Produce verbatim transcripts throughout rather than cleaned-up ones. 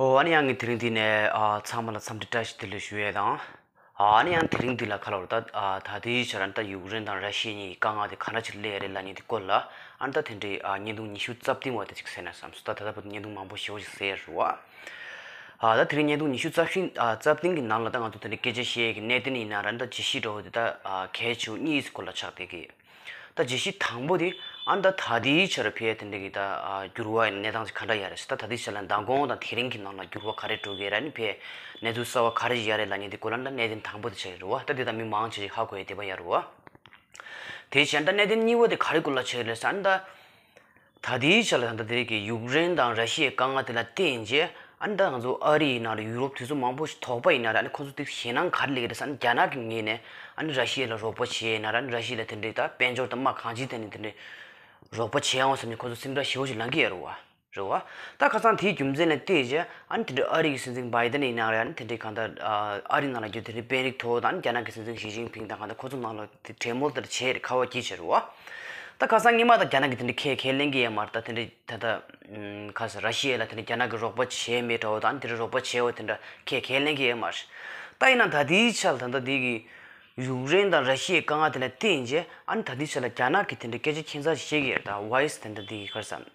ཨོ། ཨ་ནི་ཡང་ངས་དེ་རིང་འདི་ནས་ཨ་ཚང་མ་ལ་འཚམས་འདྲི་བཀྲ་ཤིས་བདེ་ལེགས་ཞུ་ཡས་དང་། ཨ་ནི་ཡང་དེ་རིང་འདི་ལ་ག་ལབ་རེད་ད། ཨ་ད་ལྟའི་ཆར་ད་ཡུཀ་རེན་དང་ར་ཤི་ཡ་གཉིས་ཀྱི་དཀའ་ངལ་དེ་ག་འདྲ་ཅིག་སླེབས་ཡ་རེད་ལབ་མཁན་དེ་སྐོར་ལ་ཨ་ནི་ད་དེ་འདྲའི་ཨ་བརྙན་ཐུང་ཉི་ཤུ་རྩ་བདུན་བ་དེ་ཅིག་གསན་ན་བསམ་སོང་། ད་ད་ལྟ་བར་དུ་བརྙན་ཐུང་མང་པོ་ཞེ་པོ་ཅིག་གསན་ཡ་རེད་བ། ཨ་ད་དེ་རིང་བརྙན་ཐུང་ཉི་ཤུ་རྩ་བཞི་ཨ་རྩ་བདུན་གྱི་ནང་ལ་ད་ང་ཚོ་དེ་འདྲའི་སྐད་ཆ་བཤད་ཡས་ཀྱི་གནད་དོན་ཡིན་ན་ར་ད་ཇི་སི་འདྲ་བོ་དེ་ད་ཨ་གལ་ཆེ་བོ་གཉིས་སྐོར་ལ་ཆགས་བསྡད་ཀྱི། ད་ཇི་སི་དང་པོ་དེ་ཨ་ནི་ད་ད་ལྟའི་ཆར་ཕེ་དེ་འདྲ་གི་ད་ཨ་འགྱུར་བ་ཡིན་གནས་སྟངས་ཅིག་ག་འདྲ་ཡ་རེད་ཟེར། ད་ད་ལྟའི་ཆར་ལ་མདང་དགོང་དང་དེ་རིང་གི་ནང་ལ་འགྱུར་བ་ག་རེ་འགྲོ་གི་ར་ནི་ཕེ་གནས་ཚུལ་གསར་བ་ག་རེ་ཡ་རེད་ལབ་མཁན་དེ་སྐོར་ལ་ད་གནད་དོན་དང་པོ་དེ་ཆགས་ཀྱི་རེད་བ། ད་དེ་ད་མི་མང་ཆེ་ཞིག་ཧ་གོ་ཡ་དེ་བ་ཡ་རེད་བ། དེ་བྱས་ད་གནད་དོན་གཉིས་པ་དེ་ག་རེ་སྐོར་ལ་ཆགས་ཀྱི་རེད་ཟེར། ཨ་ནི་ད་ད་ལྟའི་ཆར་ལ་ད་ལྟ་དེ་རིང་གི་ཡུཀ་རེན་དང་ར་ཤི་ཡའི་དཀའ་ངལ་དེ་ལ་བརྟེན་རྗེས་ཨ་ནི་ད་ང་ཚོ་ཨ་རི་ཡིན་ན་རེད། ཡུ་རོབ་དེ་ཚོ་མང་པོ་ཞིག་དོགས་པ་ཡིན་ན་རེད། ཨ་ནི་ཁོ་ཚོ་དེ་ཞེད་སྣང་ག་རེ་སླེབས་ཀྱི་རེད་ཟེར། ཨ་ནི་རྒྱ་ནག་གི་ངོས་ནས་ཨ་ནི་ར་ཤི་ཡ་ལ་རོགས་པ་བྱས་ཡིན་ན་རེད། ཨ་ནི་ར་ཤི་ཡ་ལ་དེ་འདྲའི་ད་དཔལ་འབྱོར་དང་དམག་གང་ཅིའི་ཐད་ནས་དེ་འདྲའི་རོགས་པ་བྱས་འོང་བསམ་ནས་ཁོ་ཚོ་སེམས་ཁྲལ་ཞེ་པོ་ཞིག་ལངས་ཀྱི་ཡོད་རེད་བ། རེད་བ། ད་ཁ་སང་དེའི་རྒྱུ་མཚན་ལ་བལྟས་རྗེས་ཨ་ནི་དེ་འདྲའི་ཨ་རི་གི་སྲིད་འཛིན་བྷའི་ཏན་ཡིན་ན་རེད། ཨ་ནི་དེ་འདྲའི་གང་ལྟར་ཨ་རི་ནང་ལ་རྒྱུ་དེ་འདྲའི་དཔོན་རིགས་ཐོག་དང་རྒྱ་ནག་གི་སྲིད་འཛིན་ཞི་ཅིན་ཕིང་དང་གང་ལྟར་ཁོ་ཚོ་ནང་ལ་དེ་གྲོས་མོལ་དེ་འདྲ་བྱས་རེད། ཁ་པར་གྱིས་བྱས་རེད་བ། ད་ཁ་སང་སྔོན་མ་ད་རྒྱ་ནག་གི་དེ་འདྲའི་ཁས་ཁས་ལེན་གྱི་ཡོད་མ་རེད། ད་དེ་འདྲའི་ད་ད་ཁ་ས་ར་ཤི་ཡ་ལ་དེ་འདྲའི་རྒྱ་ནག་གི་རོགས་པ་བྱས་མེད་འདྲ་བོ་དང་དེ་འདྲའི་རོགས་པ་བྱས་བ་དེ་འདྲ་ཁས་ཁས་ལེན་གྱི་ཡོད་མ་རེད། ད་ཡིན་ན་ད་ལྟའི་ཆར་ད་ལྟ་དེ་གི་ཡུཀ་རེན་དང་ར་ཤི་ཡའི་དཀའ་ངལ་དེ་ལ་བརྟེན་རྗེས་ཨ་ནི་ད་ལྟའི་ཆར་ལ་རྒྱ་ནག་གི་དེ་འདྲའི་སྐད་ཆ་ཁྱད་མཚར་ཞིག་བཤད་ཀྱི་ཡོད་རེད། ད་ཝའི་སི་དེ་འདྲ་དེ་གི་ག་རེ་ཟེར།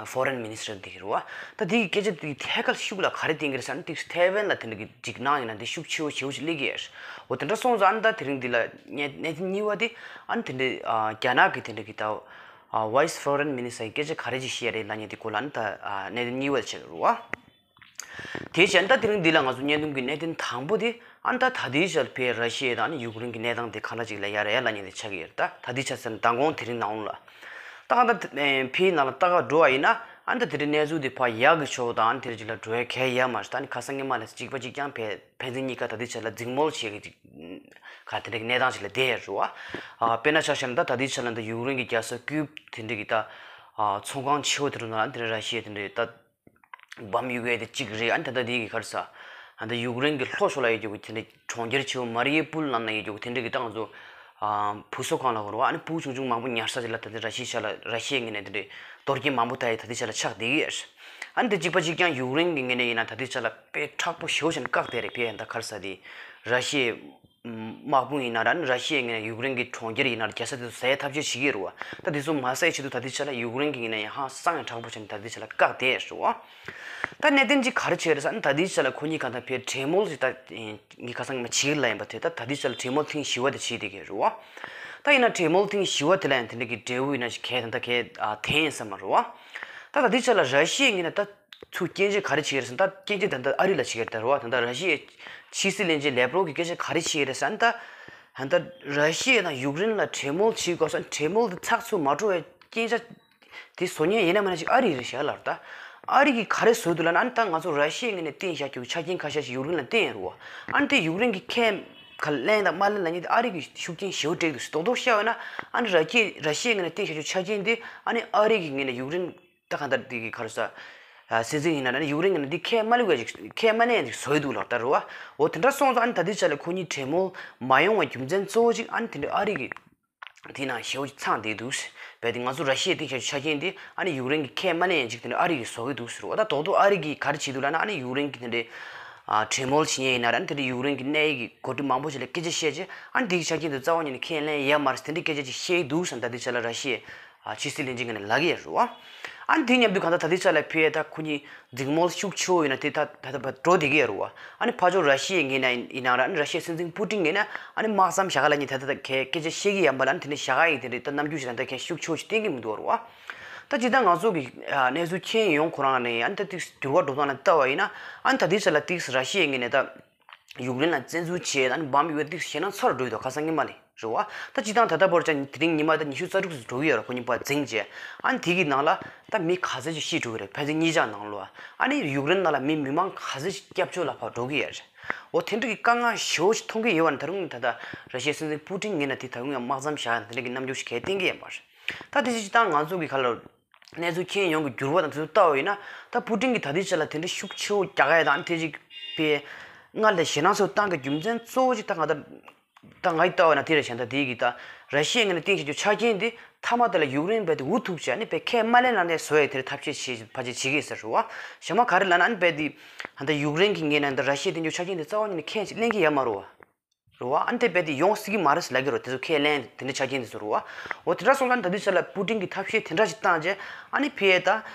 Foreign Minister འདི་རུ་བ། ད་འདི་གི་སྐད་ཆ་འདི་ཐད་ཀར་ཤུགས་ལ་ག་རེ་བསྟན་གྱི་རེད་ཟེར་ན། འདི་ཐའེ་ཝན་ལ་དེ་འདྲ་གི་འཇིགས་སྣང་ཡིན་ན་འདི་ཤུགས་ཆེ་བོ་ཆེ་བོ་ཞིག་སླེབས་ཀྱི་ཡོད་རེད། འོ་དེ་འདྲ་སོང་ཙང་ཨ་ནི་ད་དེ་རིང་འདི་ལ་གནད་གནད་དོན་གཉིས་པ་དེ་ཨ་ནི་དེ་འདྲ་ཨ་རྒྱ་ནག་གི་དེ་འདྲ་གི་ད་ཨ་Vice Foreign Minister ཡི་སྐད་ཆ་ག་རེ་ཅིག་བཤད་རེད་ལབ་མཁན་དེ་སྐོར་ལ་ཨ་ནི་ད་ཨ་གནད་དོན་གཉིས་པ་དེ་ཆགས་ཀྱི་རེད་བ། དེ་བྱས་ན་ད་དེ་རིང་འདི་ལ་ང་ཚོ་བརྙན་ཐུང་གི་གནད་དོན་དང་པོ་དེ་ཨ་ནི་ད་ད་ལྟའི་ཆར་ཕེ་ར་ཤི་ཡ་དང་ཨ་ནི་ཡུཀ་རེན་གྱི་གནས་སྟངས་དེ་ག་འདྲ་ཅིག་ལ་ཡ་རེད་ཡ་ལབ་མཁན་དེ་ཆགས་ཀྱི་ཡོད་རེད། ད་ད་ལྟའི་ཆར་ཟེར་ན་མདང་དགོང་དེ་རིང་ནང་ལ་ད་གང་ལྟར་ཕེའི་ནང་ལ་ལྟ་ག་འགྲོ་བ་ཡིན་ན་ཨ་ནི་ད་དེ་འདྲའི་གནས་ཚུལ་དེ་ཕར་ཡག་གི་ཕྱོགས་དང་ཨ་ནི་དེ་འདྲ་ཅིག་ལ་འགྲོ་ཡ་གང་ཡང་ཡོད་མ་རེད། ད་ནི་ཁ་སང་སྔོན་མ་ལ་གཅིག་པ་གཅིག་རྐྱང་ཕེ་ཕན་ཚུན་གཉིས་ཀ་ད་ལྟའི་ཆར་ལ་འཛིང་མོལ་བྱེད་ཀྱི་ཅིག་ག་དེ་འདྲའི་གནས་སྟངས་ཅིག་ལ་བསྡད་ཡོད་རེད་བ། ཨ་དཔེར་ན་ཆ་བཞག་ན་ད་ད་ལྟའི་ཆར་ལ་ད་ཡུཀ་རེན་གྱི་རྒྱལ་ས་ཀིབ་དེ་འདྲའི་གི་ད་ཨ་ཚོང་ཁང་ཆེ་བོ་དེ་ཚོ་ནང་ལ་དེ་འདྲའི་ར་ཤི་ཡ་དེ་འདྲའི་ད་བམ་གཡུག་ཡས་དེ་གཅིག་རེད། ཨ་ནི་ད་ལྟ་དེ་གི་ག་རེ་ཟ། ཨ་ནི་ད་ཡུཀ་རེན་གྱི་ལྷོ་ཕྱོགས་ལ་ཡོད་རྒྱུ་གི་དེ་འདྲའི་གྲོང་ཁྱེར་ཆེ་བོ་མ་རི་ཡེ་པུལ་ནང་ན་ཡོད་རྒྱུ་གི་དེ་འདྲའི་གི་ད་ང་ཚོ་ཨ་བུ་གསོ་ཁང་ལ་གོ་ར་བ། ཨ་ནི་བུ་ཆུང་ཆུང་མང་པོ་ཉར་ས་ཅིག་ལ་ད་ལྟ་ར་ཤི་ཡ་ལ་ར་ཤི་ཡའི་ངོས་ནས་དེ་འདྲའི་གཏོར་སྐྱོན་མང་པོ་ད་ཡི་ད་ལྟའི་ཆ་ལ་ཆགས་བསྡད་ཀྱི་ཡོད། ཨ་ནི་དེ་གཅིག་པ་གཅིག་རྐྱང་ཡུཀ་རེན་གྱི་ངོས་ནས་ཡིན་ན་ད་ལྟའི་ཆ་ལ་དཔེ་མཁྲེགས་པོ་ཞེ་པོ་ཅིག་བཀག་བསྡད་རེད། ཕེ་ཡ་ད་ག་རེ་ཟ་དེ་ར་ཤི་ཡའི་དམག་དཔུང་ཡིན་ན་ར་ནི་ར་ཤི་ཡའི་ངོས་ནས་ཡུཀ་རེན་གྱི་གྲོང་ཁྱེར་ཡིན་ན་ར་རྒྱལ་ས་དེ་ཚོ་ཟ་ཡའི་ཐབས་ཤེས་བྱེད་ཀྱི་ཡོད་རེད་བ། ད་དེ་ཚོ་མ་ཟ་ཡའི་ཆེད་དུ་ད་ལྟའི་ཆ་ལ་ཡུཀ་རེན་གྱི་ངོས་ནས་ཡང་ཧང་སང་ཡང་མཁྲེགས་པོ་བྱས་ནས་ད་ལྟའི་ཆ་ལ་བཀག་བསྡད་ཡོད་རེད་བ། ད་གནད་དོན་གཅིག་ག་རེ་བྱས་རེད་ཟེར་ན། ད་ལྟའི་ཆ་ལ་ཁོ་གཉིས་གང་ལྟར་ཕེ་གྲོས་མོལ་ཞིག་ད་ངས་ཁ་སང་མ་བྱེད་ལ་ཡིན་པ་དེ་ད་ད་ལྟའི་ཆ་ལ་གྲོས་མོལ་ཐེངས་བཞི་པ་དེ་བྱེད་བསྡད་ཀྱི་ཡོད་རེད་བ། ད་ཡིན་ན་གྲོས་མོལ་ཐེངས་བཞི་པ་དེ་ལ་ཡང་དེ་འདྲ་གི་འབྲས་བུ་ཡིན་ན་ཞིག་གས་ད་ལྟ་གས་ཨ་དེ་ཡིན་ས་མ་རེད་བ། ད་ད་ལྟའི་ཆ་ལ་ར་ཤི་ཡའི་ངོས་ནས་ད་ཚུར་སྐྱོན་བརྗོད་ག་རེ་བྱེད་ཀྱི་རེད་ཟེར་ན། ད་སྐྱོན་བརྗོད་ད་ལྟ་ཨ་རི་ལ་བྱེད་ཀྱི་རེད་ད་རེད་བ། ད་ལྟ་ར་ཤི་ཡའི་ཕྱི་སྲིད་བློན་ཆེན་ལེབ་རོབ་ཀྱིས་སྐད་ཆ་ག་རེ་བྱེད་ཀྱི་རེད་ཟེར་ན། ད་ད་ལྟ་ར་ཤི་ཡ་དང་ཡུཀ་རེན་ལ་གྲོས་མོལ་བྱེད་དགོས་ཟེར་ན་གྲོས་མོལ་དེ་ཚགས་ཚུད་མ་འགྲོ་བའི་རྐྱེན་ཆ་དེ་བཟོ་མཁན་ཡིན་ན་མིན་ན་ཅིག་ཨ་རི་རེད་ཤག་ལབ་རེད། ད་ཨ་རི་གིས་ག་རེ་བཟོས་འདུག་ལབ་ན། ཨ་ནི་ད་ང་ཚོ་ར་ཤི་ཡའི་ངོས་ནས་བསྟན་བཞག་རྒྱུ་ཆ་རྐྱེན་ཁ་ཤས་ཤིག་ཡུཀ་རེན་ལ་བསྟན་ཡོད་རེད་བ། ཨ་ནི་དེ་ཡུཀ་རེན་གྱིས་ཁས་ག་ལེན་དང་མ་ལེན་ལབ་མཁན་དེ་ཨ་རི་གིས་ཤུགས་རྐྱེན་ཞེ་པོ་སྤྲད་འདུག་ཟེར། རྡོག་རྡོག་བཤད་པ་ཡིན་ན་ཨ་ནི་ར་ཤི་ར་ཤི་ཡའི་ངོས་ནས་བསྟན་བཞག་རྒྱུ་ཆ་རྐྱེན་དེ་ཨ་ནི་ཨ་རི་གི་ངོས་ནས་ཡུཀ་རེན་ད་གང་ལྟར་དེ་གི་ག་རེ་ཟ། ཨ་སྲིད་འཛིན་ཡིན་ན་ཡུཀ་རེན་གྱི་ནང་འདི་ཁས་མ་ལེན་ག་ཅིག་ཁས་མ་ལེན་ཡ་ཅིག་བཟོ་ཡི་འདུག་ལབ་ད་རེད་བ། འོ་དེ་འདྲ་སོང་ཙང་ཨ་ནི་ད་ལྟའི་ཆ་ལ་ཁོ་གཉིས་གྲོས་མོལ་མ་ཡོང་བའི་རྒྱུ་མཚན་གཙོ་བོ་གཅིག་ཨ་ནི་དེ་འདྲའི་ཨ་རི་གི་དེ་ནང་ཞེ་པོ་ཅིག་ཚང་བསྡད་འདུག་བས། དེ་ང་ཚོ་ར་ཤི་ཡའི་སྟེང་ཆ་ཆ་རྐྱེན་དེ་ཨ་ནི་ཡུཀ་རེན་གྱི་ཁས་མ་ལེན་ཡ་ཅིག་དེ་འདྲའི་ཨ་རི་གིས་བཟོ་གི་འདུག་ཟེར་བ། ད་རྡོག་རྡོག་ཨ་རི་གིས་ག་རེ་བྱེད་འདུག་ལབ་ན། ཨ་ནི་ཡུཀ་རེན་གྱི་དེ་འདྲའི་ཨ་གྲོས་མོལ་བྱེད་མཁན་ཡིན་ན་ར་ཨ་ནི་དེ་འདྲའི་ཡུཀ་རེན་གྱི་གནད་ཡོད་ཀྱི་འགོ་ཁྲིད་མང་པོ་ཞིག་ལ་སྐད་ཆ་བཤད་རྗེས་ཨ་ནི་དེ་གི་ཆ་རྐྱེན་དེ་རྩ་བ་ཉིད་ནས་ཁས་ལེན་ཡ་མ་རེད་ཟེར་དེ་འདྲའི་སྐད་ཆ་ཅིག་བཤད་ཀྱི་འདུག་ཟེར་ད་ལྟའི་ཆ་ལ་ར་ཤི་ཡའི་ཨ་ཕྱི་སྲིད་བློན་ཆེན་གྱིས་ནས་ལབ་ཀྱི་ཡོད་རེད་བ། ཨ་ནི་དེ་མཉམ་དུ་གང་ལྟར་ད་ལྟའི་ཆ་ལ་ཕེ་ད་ཁོ་གཉིས་འཛིང་མོལ་ཤུགས་ཆེ་བོ་ཡིན་ན་དེ་ད་ད་ལྟ་བར་འགྲོ་བསྡད་ཀྱི་ཡོད་རེད་བ། ཨ་ནི་ཕར་ཕྱོགས་ར་ཤི་ཡའི་ངོས་ནས་ཡིན་ན་ར་ཨ་ནི་ར་ཤི་ཡའི་སྲིད་འཛིན་པུ་ཏིན་ངོས་ནས་ཨ་ནི་དམག་མཚམས་བཞག་ག་ལབ་མཁན་དེ་ད་ལྟ་གས་སྐད་ཆ་བཤད་ཀྱི་ཡོད་པ་ལ་ཨ་ནི་དེ་འདྲ་བཞག་ག་ཡི་དེ་འདྲ་ད་རྣམ་འགྱུར་ཞིག་ད་ལྟ་གས་ཤུགས་ཆེ་བོ་ཞིག་བསྟན་གྱི་མི་འདུག་རེད་བ། ད་སྤྱིར་བཏང་ང་ཚོ་གི་ཨ་གནས་ཚུལ་མཁྱེན་ཡོང་ཁོ་རང་ནས་ཨ་ནི་ད་ཏིག་འགྱུར་བ་འགྲོ་སྟངས་ལ་ལྟ་བ་ཡིན་ན་ཨ་ནི་ད་ལྟའི་ཆ་ལ་ཏིག་ར་ཤི་ཡའི་ངོས་ནས་ད། ཡུཀ་རེན་ལ་བཙན་འཛུལ་བྱས་ད་ནི་བམ་གཡུག་ཡ་ཏིག་ཞེད་སྣང་ཚ་རུ་འགྲོ་གི་འདུག་ཁ་སང་ཉི་མ་ལས་རེད་བ། ད་སྤྱིར་བཏང་ད་ལྟ་བར་ཅང་དེ་རིང་ཉི་མ་ད་ཉི་ཤུ་རྩ་དྲུག་ཙམ་འགྲོ་གི་ཡོད་རེད། ཁོ་གཉིས་པ་འཛིང་བྱས་ཨ་ནི་དེ་གི་ནང་ལ་ད་མི་ག་ཚད་ཅིག་ཤི་འགྲོ་གི་རེད། ཕལ་ཆེར་གཉིས་ཆ་ནང་ལོ། ཨ་ནི་ཡུཀ་རེན་ནང་ལ་མི་མི་མང་ག་ཚད་ཅིག་སྐྱབས་བཅོལ་ལ་ཕར་འགྲོ་གི་ཡོད་རེད། འོ་དེ་འདྲ་གི་དཀའ་ངལ་ཞེ་པོ་ཞིག་མཐོང་གི་ཡོད་པ་ནི་ད་རུང་ད་ལྟ་ར་ཤི་ཡའི་སྲིད་འཛིན་པུ་ཏིན་ངོས་ནས་དེ་ད་རུང་ཡང་དམག་མཚམས་བཞག་ཡ་དེ་འདྲ་གི་རྣམ་འགྱུར་ཞིག་གས་བསྟན་གི་ཡོད་མ་རེད། ད་དེ་སྤྱིར་བཏང་ང་ཚོ་གི་ཁ་ལ། གནས་ཚུལ་མཁྱེན་ཡོང་གི་འགྱུར་བ་དང་དེ་ཚོ་ལྟ་བ་ཡིན་ན་ད་པུ་ཏིན་གྱིས་ད་ལྟའི་ཆ་ལ་དེ་འདྲ་ཤུགས་ཆེ་བོ་རྒྱག་ཡ་དང་དེ་ཅིག་པའི་སྔར་ལས་ཞེད་སྣང་ཚ་བོ་བཏང་གི་རྒྱུ་མཚན་གཙོ་བོ་ཅིག་ད་ང་ད་ད་ང་ཡི་ལྟ་བ་ན་དེ་རེད་བྱས་ད་དེ་གི་ད་ར་ཤི་ཡའི་ངོས་ནས་བསྟན་བྱེད་རྒྱུ་ཆ་རྐྱེན་དེ་ད་ མཐའ་མ་དེ་ལ་ཡུཀ་རེན་རྦད་དེ་འུ་ཐུག་བྱས་ཨ་ནི་རྦད་ཁས་མ་ལེན་ལབ་ནས་བཟོ་ཡས་དེར་ཐབས་ཤེས་བྱེད་ཕལ་ཆེར་བྱེད་ཀྱི་ཡོད་ས་རེད་བ། གཞན་མ་ག་རེ་ལབ་ན་ཨ་ནི་རྦད་དེ་ད་ལྟ་ཡུཀ་རེན་གྱི་ངོས་ནས་ད་ར་ཤི་ཡའི་དེ་འདྲ་ཆ་རྐྱེན་དེ་རྩ་བ་ཉིད་ནས་ཁས་ཅིག་ལེན་གྱི་ཡོད་མ་རེད་བ། རེད་བ། ཨ་ནི་དེ་རྦད་དེ་ཡོང་སྲིད་ཀྱི་མ་རེད་ལབ་ཀྱི་རེད། དེ་ཚོ་ཁས་ལེན་དེ་འདྲ་ཆ་རྐྱེན་དེ་ཚོ་རེད་བ། འོ་དེ་འདྲ་སོང་ཙང་ད་དུས་ཚོད་ལ་པུ་ཏིན་གྱིས་ཐབས་ཤེས་དེ་འདྲ་ཞིག་བཏང་རྗེས་ཨ་ནི་ཕ་གིར་ད་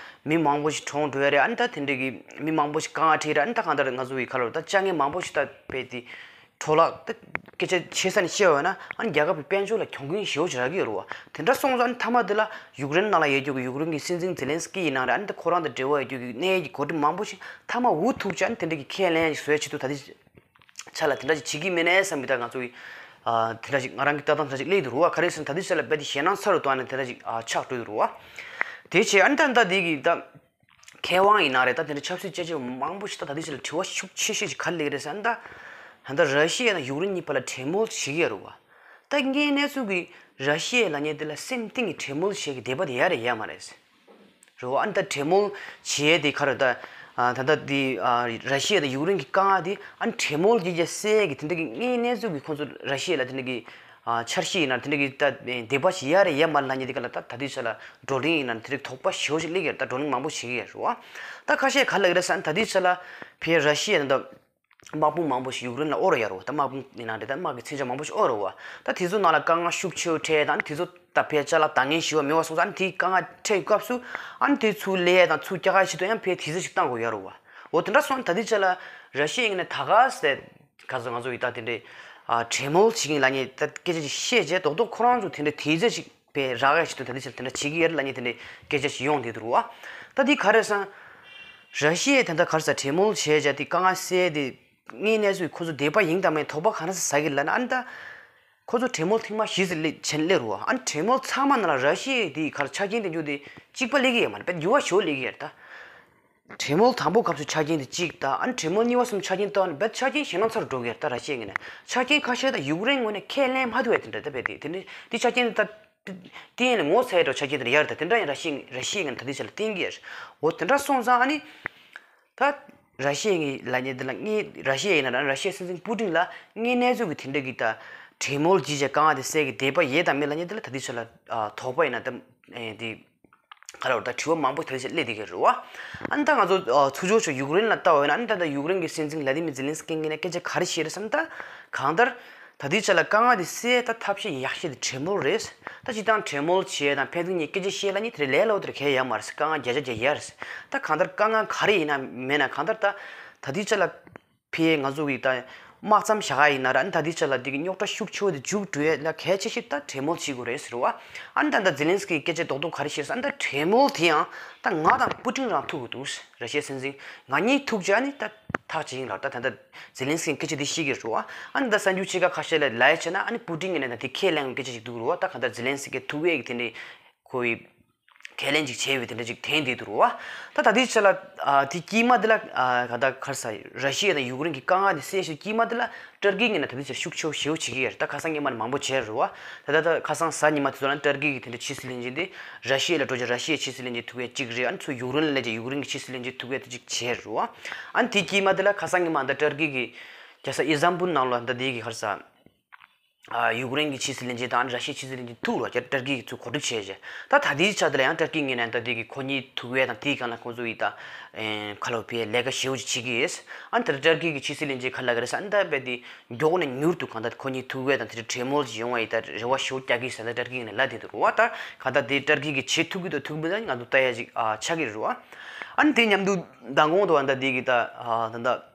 མི་མང་པོ་ཞིག་གྲོངས་འགྲོ་ཡ་རེད། ཨ་ནི་ད་དེ་འདྲ་གི་མི་མང་པོ་ཞིག་དཀའ་ངལ་འཕྲད་རེད། ཨ་ནི་ད་གང་ལྟར་ང་ཚོ་གི་ཁ་ལོ་ད་དཀའ་ངལ་མང་པོ་ཞིག་ད་རྦད་དེ་འཕྲོ་བརླག་ད་སྐད་ཆ་བྱེད་ས་ནས་བཤད་པ་ཡིན་ན་ཨ་ནི་རྒྱལ་ཁབ་ཀྱི་དཔལ་འབྱོར་ལ་གྱོང་གུན་ཞེ་པོ་ཅིག་རག་གི་ཡོད་རེད་བ། དེ་འདྲ་སོང་ཙང་ཨ་ནི་མཐའ་མ་དེ་ལ་ཡུཀ་རེན་ནང་ལ་ཡོད་རྒྱུ་གི་ཡུཀ་རེན་གྱི་སྲིད་འཛིན་ཛེ་ལན་སི་ཀི་ཡིན་ན་རེད། ཨ་ནི་ད་ཁོ་རང་དང་འབྲེལ་བ་ཡོད་རྒྱུ་གི་གནད་ཡོད་ཀྱི་འགོ་ཁྲིད་མང་པོ་ཞིག་མཐའ་མ་འུ་ཐུག་བྱས་ཨ་ནི་དེ་འདྲ་གི་ཁས་ལེན་ཞིག་བཟོ་ཡ་ཆེད་དུ་ད་ལྟའི་ཆ་ལ་དེ་འདྲ་ཞིག་བྱེད་ཀྱི་མིན་ནས་བསམ་པའི་ད་ང་ཚོ་གི་ཨ་དེ་འདྲ་ཞིག་ང་རང་གི་ལྟ་སྟངས་དེ་འདྲ་ཞིག་སླེབས་འདུག་རེད་བ། ག་རེ་ཟེར་ན་ད་ལྟའི་ཆ་ལ་རྦད་དེ་ཞེད་སྣང་ཚ་རུ་གཏོང་ནས་དེ་འདྲ་ཞིག་ཨ་ཆགས་འགྲོ་འདུག་རེད་བ། དེ་བྱས་ཨ་ནི་ད་ད་དེ་གི་ད་མཁས་དབང་ཡིན་ན་རེད། ད་དེ་འདྲ་ཆབ་སྲིད་དཔྱད་ཞིབ་མང་པོ་ཞིག་ད་ད་ལྟའི་ཆ་ལ་དྲི་བ་ཤུགས་ཆེ་ཤོས་ཞིག་ག་རེ་སླེབས་ཀྱི་རེད་ཟེར་ན་ད་ད་ལྟ་ར་ཤི་ཡ་དང་ཡུཀ་རེན་གཉིས་བར་ལ་གྲོས་མོལ་བྱེད་ཀྱི་ཡོད་རེད་བ། ད་དངོས་གནས་ཚུལ་གྱི་ར་ཤི་ཡ་ལབ་མཁན་དེ་ལ་སེམས་གཏིང་གི་གྲོས་མོལ་བྱེད་ཀྱི་འདོད་པ་དེ་ཡ་རེད་ཡ་མ་རེད། རེད་བ། ཨ་ནི་ད་གྲོས་མོལ་བྱེད་ཡས་དེ་ག་རེ་ད། ཨ་ད་ལྟ་དེ་ཨ་ར་ཤི་ཡ་དང་ཡུཀ་རེན་གྱི་དཀའ་ངལ་དེ་ཨ་ནི་གྲོས་མོལ་བྱས་བྱས་སེལ་ཡས་ཀྱི་དེ་འདྲ་གི་དངོས་གནས་ཚུལ་གྱི་ཁོང་ཚོ་ར་ཤི་ཡ་ལ་དེ་འདྲ་གི་ཨ་འཆར་གཞི་ཡིན་ན་དེ་འདྲ་གི་ད་འདོད་པ་ཞིག་ཡ་རེད་ཡ་མ་རེད་ལབ་མཁན་དེ་ག་ལ་ད་ད་དུས་ཚོད་ལ་བགྲོ་གླེང་ཡིན་ན་དེ་འདྲ་དོགས་པ་ཞེ་པོ་ཞིག་སླེབས་ཀྱི་རེད། ད་བགྲོ་གླེང་མང་པོ་བྱེད་ཀྱི་ཡོད་རེད་བ། ད་ཁ་ཤས་ག་ལབ་ཀྱི་རེད་ཟེར་ན་ད་དུས་ཚོད་ལ་ཕར་ར་ཤི་ཡ་དང་ད། དམག་དཔུང་མང་པོ་ཞིག་ཡུཀ་རེན་ལ་དབོར་ཡོད་རེད་བ། ད་དམག་དཔུང་ཡིན་ན་རེད། ད་དམག་གི་མཚོན་ཆ་མང་པོ་ཞིག་དབོར་རེད་བ། ད་དེ་ཚོ་ནང་ལ་དཀའ་ངལ་ཤུགས་ཆེ་བོ་འཕྲད་དང་དེ་ཚོ་ད་ཕར་ཅ་ལག་འདང་ངེས་ཞེ་པོ་མེད་པ་སོང་ཙང་ཨ་ནི་དེའི་དཀའ་ངལ་འཕྲད་སྐབས་སུ་ཨ་ནི་དེ་ཚུར་ལེན་ཡས་དང་ཚུར་རྒྱག་ཡས་ཆེད་དུ་ཡང་ཕར་དུས་ཚོད་ཞིག་བཏང་དགོས་ཡོད་རེད་བ། འོ་དེ་འདྲ་སོང་ད་དུས་ཚོད་ལ་ར་ཤི་ཡའི་ངོས་ནས་ད་ག་ཟེ་ག་ཚོད་ང་ཚོ་ཡིས་ད་དེ་འདྲའི་ཨ་གྲོས་མོལ་བྱེད་ཀྱི་ཡིན་ལབ་མཁན་ད་སྐད་ཆ་ཞིག་བཤད་རྗེས་རྡོག་རྡོག་ཁོ་རང་ཚོ་དེ་འདྲའི་དུས་ཚོད་ཞིག་པའི་རག་ཡ་ཞིག་ཏུ་ད་ལྟའི་ཆར་དེ་འདྲ་བྱེད་ཀྱི་ཡོད་རེད་ལབ་མཁན་དེ་འདྲའི་སྐད་ཆ་ཞིག་ཡོང་བསྡད་འདུག་རེད་བ། ད་འདི་ག་རེ་རེད་ཟེར་ན། ར་ཤི་ཡས་དེ་འདྲ་ག་རེ་ཟེར་གྲོས་མོལ་བྱས་བྱས་དེ་དཀའ་ངལ་སེལ་དེ་དངོས་གནས་སུ་ཁོ་ཚོ་འདོད་པ་ཡིན་དང་མིན་དོགས་པ་ག་འདྲ་ཟ་གི་ལབ་ན་ཨ་ནི་ད། ཁོ་ཚོ་གྲོས་མོལ་ཐེངས་མ་བཞི་ཙམ་སླེབས་བྱས་ནས་སླེབས་རེད་བ། ཨ་ནི་གྲོས་མོལ་ཚང་མ་ནང་ལ་ར་ཤི་ཡས་དེ་ག་རེ་ཆ་རྐྱེན་དེ་འཇུག་དེ་གཅིག་པ་སླེབས་ཀྱི་ཡོད་མ་རེད། དཔེ་འགྱུར་བ་ཞེ་པོ་སླེབས་ཀྱི་ཡོད་རེད་ད། གྲོས་མོལ་དང་པོ་སྐབས་སུ་ཆ་རྐྱེན་དེ་གཅིག་དང་ཨ་ནི་གྲོས་མོལ་གཉིས་པ་གསུམ་ཆ་རྐྱེན་བཏང་ནས་རྦད་ཆ་རྐྱེན་ཞེད་སྣང་ཚ་རུ་འགྲོ་གི་ཡོད་རེད་ད་ར་ཤི་ཡའི་ངོས་ནས། ཆ་རྐྱེན་ཁ་ཤས་དང་ཡུཀ་རེན་ངོས་ནས་ཁས་ལེན་མ་ཐུབ་པའི་དེ་འདྲ་ད་རྦད་དེ་དེ་འདྲ་དེ་ཆ་རྐྱེན་དེ་ད་བསྟན་ནས་ངོ་ཚ་ཡས་འགྲོ་ཆ་རྐྱེན་དེ་འདྲ་ཡོད་རེད་ད། དེ་འདྲ་ཡང་ར་ཤི་ཡའི་ངོས་ནས་ད་ལྟའི་ཆ་ལ་བསྟན་གྱི་ཡོད་རེད། འོ་དེ་འདྲ་སོང་ཙང་ཨ་ནི། ད་ར་ཤི་ཡའི་ལབ་མཁན་དེ་ལ་ངས་ར་ཤི་ཡ་ཡིན་ན་ར་ར་ཤི་ཡའི་སྲིད་འཛིན་པུ་ཏིན་ལ་དངོས་གནས་ཚུལ་གྱི་དེ་འདྲ་གི་ད་གྲོས་མོལ་བྱས་བྱས་དཀའ་ངལ་དེ་སེལ་གྱི་འདོད་པ་ཡོད་དང་མེད་ལབ་མཁན་དེ་ལ་ད་ལྟའི་ཆ་ལ་ཨ་དོགས་པ་ཡིན་ན་ད་ཨེ་དེ། ག་རེ་ད་དྲི་བ་མང་པོ་དེ་འདྲ་ཞིག་སླེབས་བསྡད་ཀྱི་རེད་བ། ཨ་ནི་ད་ང་ཚོ་ཨ་ཚུར་ཕྱོགས་ཕྱོགས་ཡུཀ་རེན་ལ་ལྟ་བ་ཡིན་ན་ཨ་ནི་ད་ལྟ་ཡུཀ་རེན་གྱི་སྲིད་འཛིན་ཝ་ལ་ཏི་མིར་ཛེ་ལན་སི་ཀི་ངོས་ནས་སྐད་ཆ་ག་རེ་བཤད་རེད་ཟེར་ན། ད་གང་ལྟར་ད་ལྟའི་ཆ་ལ་དཀའ་ངལ་དེ་སེལ་ད་ཐབས་ཤེས་ཡག་ཤོས་དེ་གྲོས་མོལ་རེད། ད་སྤྱིར་བཏང་གྲོས་མོལ་བྱས་དང་ཕན་ཚུན་གཉིས་སྐད་ཆ་བཤད་ལབ་མཁན་དེ་ལས་སླ་པོ་དེ་གང་ཡང་ཡོད་མ་རེད། དཀའ་ངལ་བརྒྱ་ཆ་བརྒྱ་ཡོད་རེད། ད་གང་ལྟར་དཀའ་ངལ་ག་རེ་ཡིན་ན་མེད་ན་གང་ལྟར་ད་ད་ལྟའི་ཆ་ལ་ཕར་ང་ཚོ་གི་ད་དམག་མཚམས་བཞག་ག་ཡིན་ན་ར་ཨ་ནི་ད་ལྟའི་ཆ་ལ་འདི་གི་རྙོག་དྲ་ཤུགས་ཆེ་བོ་དེ་མཇུག་སྒྲིལ་ཡས་ལ་གལ་ཆེ་ཤོས་ད་གྲོས་མོལ་བྱེད་དགོས་རེད་ཟེར་བ། ཨ་ནི་ད་ལྟ་ཛེ་ལན་སི་ཀི་སྐད་ཆ་རྡོག་རྡོག་ག་རེ་བཤད་ཟེར་ན། ད་གྲོས་མོལ་དེ་ཡང་ད་ང་དང་པུ་ཏིན་རང་ཐུག་དགོས་འདུག་ར་ཤི་ཡའི་སྲིད་འཛིན་ང་གཉིས་ཐུག་བྱས་ཨ་ནི་ད་ཐག་བཅད་ཡིན་ལབ། ད་ད་ལྟ་ཛེ་ལན་སི་ཀིས་སྐད་ཆ་དེ་བཤད་ཀྱི་རེད་བ། ཨ་ནི་ད་གསར་འགྱུར་ཕྱེད་ཀ་ཁ་ཤས་ལ་ལབ་ཡས་བྱས་ན་ཨ་ནི་པུ་ཏིན་གྱི་ནས་ད་དེ་ཁས་ལེན་སྐད་ཆ་ཞིག་འདུག་རེད་བ། ད་གང་ལྟར་ཛེ་ལན་སི་ཀི་ཐུག་ཡས་ཀྱི་དེ་འདྲའི་ཁོ་ཡི་ཁས་ལེན་ཅིག་བྱས་པའི་དེ་འདྲ་ཅིག་དེང་དེ་འདུག་རེད་བ། ད་ད་ལྟའི་ཆ་ལ་ཨ་དེ་དཀྱིལ་མ་དེ་ལ་ཨ་ག་ད་ག་རེ་ཟེར་ར་ཤི་ཡ་དང་ཡུཀ་རེན་གྱི་དཀའ་ངལ་དེ་སེལ་ཞིག་དཀྱིལ་མ་དེ་ལ་ཏར་ཀི་ངོས་ནས་ད་ལྟའི་ཆ་ཤུགས་ཆེ་བོ་ཞེ་པོ་བྱེད་ཀྱི་ཡོད་རེད། ད་ཁ་སང་ཉི་མ་ནས་མང་པོ་བྱས་རེད་བ། ད་ད་ད་ཁ་སང་གཟའ་ཉི་མ་དེ་ཚོ་ལ་ཏར་ཀི་གི་དེ་འདྲ་ཕྱི་སྲིད་བློན་ཆེན་དེ་ར་ཤི་ཡ་ལ་འགྲོ་རྗེས་ར་ཤི་ཡའི་ཕྱི་སྲིད་བློན་ཆེན་ཐུག་ཡས་གཅིག་རེད། ཨ་ནི་ཚུར་ཡུཀ་རེན་ལ་སླེབས་རྗེས་ཡུཀ་རེན་གྱི་ཕྱི་སྲིད་བློན་ཆེན་ཐུག་ཡས་དེ་གཅིག་བྱས་རེད་བ། ཨ་ནི་དེ་དཀྱིལ་མ་དེ་ལ་ཁ་སང་ཉི་མ་ད་ཏར་ཀི་གི་རྒྱལ་ས་ཨི་སི་ཏན་བུལ་ནང་ལ་ད་དེ་གི་ག་རེ་ཟེར། ཨ་ཡུཀ་རེན་གྱི་ཕྱི་སྲིད་བློན་ཆེན་དང་ར་ཤི་ཡའི་ཕྱི་སྲིད་བློན་ཆེན་ཐུག་རོགས་ཀྱི་ཏར་ཀི་གིས་ཚུར་གོ་སྒྲིག་བྱས་རྗེས། ད་ད་ལྟའི་ཆ་དེ་ལ་ཡང་ཏར་ཀི་ངོས་ནས་ད་དེ་གི་ཁོ་གཉིས་ཐུག་ཡས་དང་དེའི་སྒང་ལ་ཁོང་ཚོ་ཡི་ད་ཨེ་ཁ་ལོ་པའི་ལས་ཀ་ཞེ་པོ་ཅིག་བྱེད་ཀྱི་ཡོད། ཨ་ནི་ད་ཏར་ཀི་གི་ཕྱི་སྲིད་བློན་ཆེན་ག་ལབ་ཀྱི་རེད་ཟེར་ན། ད་རྦད་དེ་མགྱོགས་ནས་མྱུར་དུ་གང་ལྟར་ཁོ་གཉིས་ཐུག་ཡས་དང་དེ་འདྲ་གྲོས་མོལ་ཅིག་ཡོང་བ་ཡི་ད་རེ་བ་ཞེ་པོ་རྒྱག་གི་ཡོད་ཟེར་ད་ཏར་ཀི་ངོས་ནས་ལབ་བསྡད་འདུག་རེད་བ། ད་གང་ལྟར་དེ་ཏར་ཀི་གིས་བྱེད་ཐུབ་ཀྱི་འདུག་ཐུབ་ཀྱི་མི་འདུག་ང་ཚོ་ལྟ་ཡས་ཅིག་ཨ་ཆགས་ཀྱི་རེད་བ། ཨ་ནི་དེ་མཉམ་དུ་མདང་དགོང་དུ་ཨ་ད་དེ་གི་ད་ཨ་ད་ད།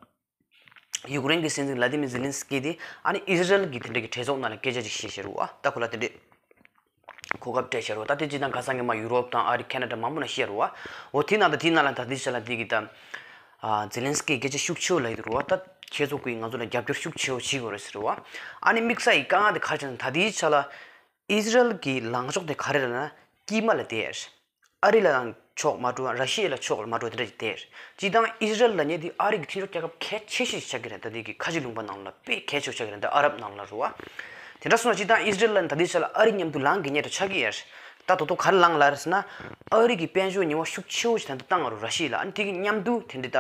ཡུཀ་རེན་གྱི་སྲིད་འཛིན་ཝ་ལ་ཏི་མིར་ཛེ་ལན་སི་ཀི་དེ་ཨ་ནི་ཨི་ཟི་རལ་གྱི་དེ་འདྲ་གི་གྲོས་ཚོགས་ནང་ལ་སྐད་ཆ་ཅིག་བཤད་བཞག་རེད་བ། ད་ཁོ་ལ་དེ་འདྲའི་གོ་སྐབས་སྤྲད་བཞག་རེད་བ། ད་དེ་སྤྱིར་བཏང་ཁ་སང་གི་མ་ཡུ་རོབ་དང་ཨ་རི་ཁེ་ན་ཌ་མང་པོ་ནང་བཤད་རེད་བ། འོ་དེ་ནང་ད་དེ་ནང་ལ་ད་དེ་ཆ་ལ་དེ་གི་ད་ཨ་ཛེ་ལན་སི་ཀི་སྐད་ཆ་ཤུགས་ཆེ་བོ་ལབ་ཡོད་རེད་བ། ད་ཁྱེད་ཚོ་གིས་ང་ཚོ་ལ་རྒྱབ་སྐྱོར་ཤུགས་ཆེ་བོ་བྱེད་དགོས་རེད་ཟེར་རེད་བ། ཨ་ནི་དམིགས་བསལ་གྱི་དཀའ་ངལ་དེ་ག་རེ་ཆགས་ན། ད་དེ་ཆ་ལ་ཨི་ཟི་རལ་གྱི་ལངས་ཕྱོགས་དེ་ག་རེ་རེད་ན་དཀྱིལ་མ་ལ་བསྡད། ཨ་རི་ལ་ཡང་ཕྱོགས་མ་འགྲོ། ར་ཤི་ཡ་ལ་ཕྱོགས་མ་འགྲོ་དེ་འདྲ་ཞིག་བསྡད། སྤྱིར་བཏང་ཨི་ཟི་རལ་ལབ་མཁན་དེ་ཨ་རི་གི་མཐུན་ཕྱོགས་རྒྱལ་ཁབ་གལ་ཆེ་ཤོས་ཤིག་ཆགས་ཀྱི་རེད། ད་དེ་གི་ཁ་ཆེ་ལུང་པ་ནང་ལ་དཔེ་གལ་ཆེ་ཤོས་ཆགས་ཀྱི་རེད། ད་ཨ་རབ་ནང་ལ་རེད་བ། དེ་འདྲ་སོང་ན་སྤྱིར་བཏང་ཨི་ཟི་རལ་ལ་ད་ལྟའི་ཆ་ལ་ཨ་རི་མཉམ་དུ་ལངས་དགོས་ངེས་དུ་ཆགས་ཀྱི་ཡོད་རེད། ད་དོ་དོ་ག་རེ་ལངས་ལ་རེད་ཟེར་ན། ཨ་རི་གི་དཔལ་འབྱོར་ཉེས་པ་ཤུགས་ཆེ་བོ་ཞིག་ད་ལྟ་བཏང་ཡོད་རེད་ར་ཤི་ཡ་ལ། ཨ་ནི་དེ་གི་མཉམ་དུ་དེ་འདྲའི་ད་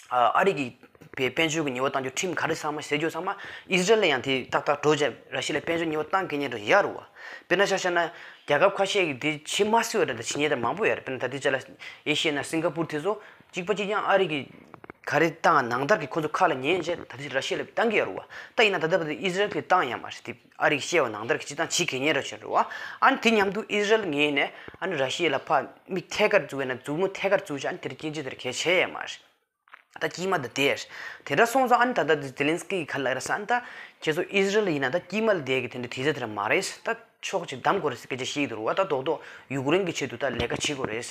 ཨ་རི་གི་ པའི་དཔལ་འབྱོར་གྱི་ཉེས་པ་བཏང་རྒྱུ་ཁྲིམས་ག་རེ་ཚང་མ་ཟེར་རྒྱུ་ཚང་མ་ཨི་ཟི་རལ་ལ་ཡང་དེ་ཏག་ཏག་འགྲོ་བྱས་ར་ཤི་ཡ་ལ་དཔལ་འབྱོར་ཉེས་པ་བཏང་མཁན་ཉེ་འགྲོ་ཡ་རུ་བ། དཔེར་ན་ཆ་བཞག་ན་རྒྱལ་ཁབ་ཁ་ཤས་ཀྱིས་དེ་བྱེད་མ་སྲིད་པ་འདྲ་དང་བྱེད་མཁན་དེ་མང་པོ་ཡོད་རེད། དཔེར་ན་ད་ལྟའི་ཆ་ལ་ཨེ་ཤི་ཡ་ན་སིང་ག་པུར་དེ་ཚོ་གཅིག་པ་གཅིག་རྐྱང་ཨ་རི་གི་ག་རེ་བཏང་ནང་ལྟར་གྱི་ཁོ་ཚོ་ཁ་ལ་ཉན་བྱས་ད་ལྟའི་ར་ཤི་ཡ་ལ་བཏང་གི་ཡོད་རུ་བ། ད་ཡིན་ན་ད་ལྟ་བར་དུ་ཨི་ཟི་རལ་གྱིས་བཏང་ཡ་མ་རེད། དེ་ཨ་རི་གི་བཤད་པ་ནང་ལྟར་གྱི་སྤྱི་བཏང་བྱེད་མཁན་ཉེ་འགྲོ་བྱས་རུ་བ། ཨ་ནི་དེ་མཉམ་དུ་ཨི་ཟི་རལ་ངོས་ནས་ཨ་ནི་ར་ཤི་ཡ་ལ་ཕར་མིག་ཐད་ཀར་བཙུགས་ཡ་ན་མཛུབ་མོ་ཐད་ཀར་བཙུགས་བྱས་ཨ་ནི་དེར་སྐྱོན་བརྗོད་དེར་གལ་ཆེ་ཡ་མ་རེད། ད་དཀྱིལ་མ་འདི་དེ་རེད། དེ་འདྲ་སོང་ཙང་ཨ་ནི་ད་ལྟ་འདི་ཛེ་ལན་སི་ཀི་གིས་ག་རེ་ལབ་རེད་ཟེར་ན། ད་ཁྱེད་ཚོ་ཨི་ཟི་རལ་ཡིན་ན་ད་དཀྱིལ་མ་ལ་བསྡད་ཀྱི་དེ་འདྲ་དེ་ཚོ་དེ་འདྲ་མ་རེད། ད་ཕྱོགས་གཅིག་བདམས་དགོས་རེད་ཟེར་སྐད་ཆ་བཤད་ཀྱི་འདུག་རེད་བ། ད་རྡོག་རྡོག་ཡུཀ་རེན་གྱི་ཆེད་དུ་ད་ལས་ཀ་བྱེད་དགོས་རེད།